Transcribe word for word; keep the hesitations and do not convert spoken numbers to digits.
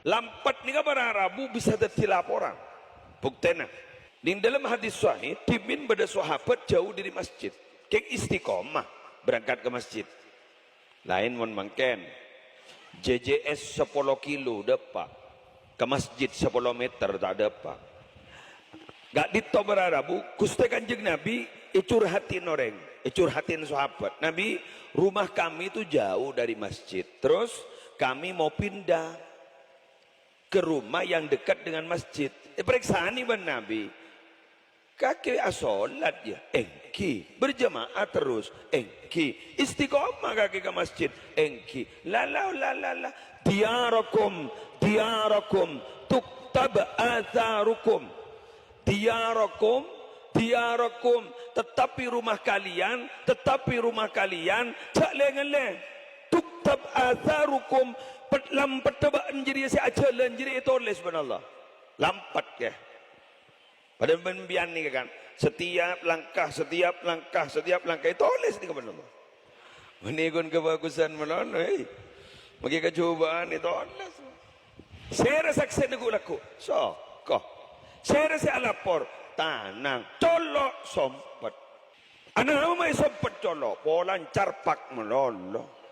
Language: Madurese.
Lampet nèka para rabu bisa dhâddhi laporan. Buktèna, neng dâlem hadis sahih, dhimèn bâdâ sahabat jhâu dâri masjid. Kèng istiqomah berangkat ka masjid. Laèn mon mangkèn. J J S sapolo kilo dâpa'. Ka masjid sapolo meter ta' dâpa'. Ka'dinto para rabu, Ghustè Kanjeng Nabi ècurhatin orèng, ècurhatin sahabat. "Nabi, rumah kami itu jauh dari masjid. Terus kami mau pindah ke rumah yang dekat dengan masjid." Èparèksanè bân Nabi. "Kakè asolat, yâ?" "Èngghi." "Berjamaah terus?" "Èngghi." "Istiqomah kakè ka masjid?" "Èngghi." "La, la, la, la, la. Diyarakum, diyarakum, tuktab atharukum. Diyarakum, diyarakum. Tetapi rumah kalian, tetapi rumah kalian, jhâ' lè-ngallè. Tuktab atharukum, pet-, lam-, pettèbâ'ân jârèya sè ajhâlân jârèya ètolès bân Allah." Lampet, yâ. Padahal bân bi'en nèka kan, setiap langkah, setiap langkah, setiap langkah ètolès nèka bân Allah. Mènè ghun kabhâghusân malolo, hei. Mangkè kajhubâ'ân ètolès. Sèra saksèna ghu'-lagghu'? Soko. Sèra sè alapor? Tanang. Colo' sompet. Ana' ma' èsompet colo'? Polana carpak malolo.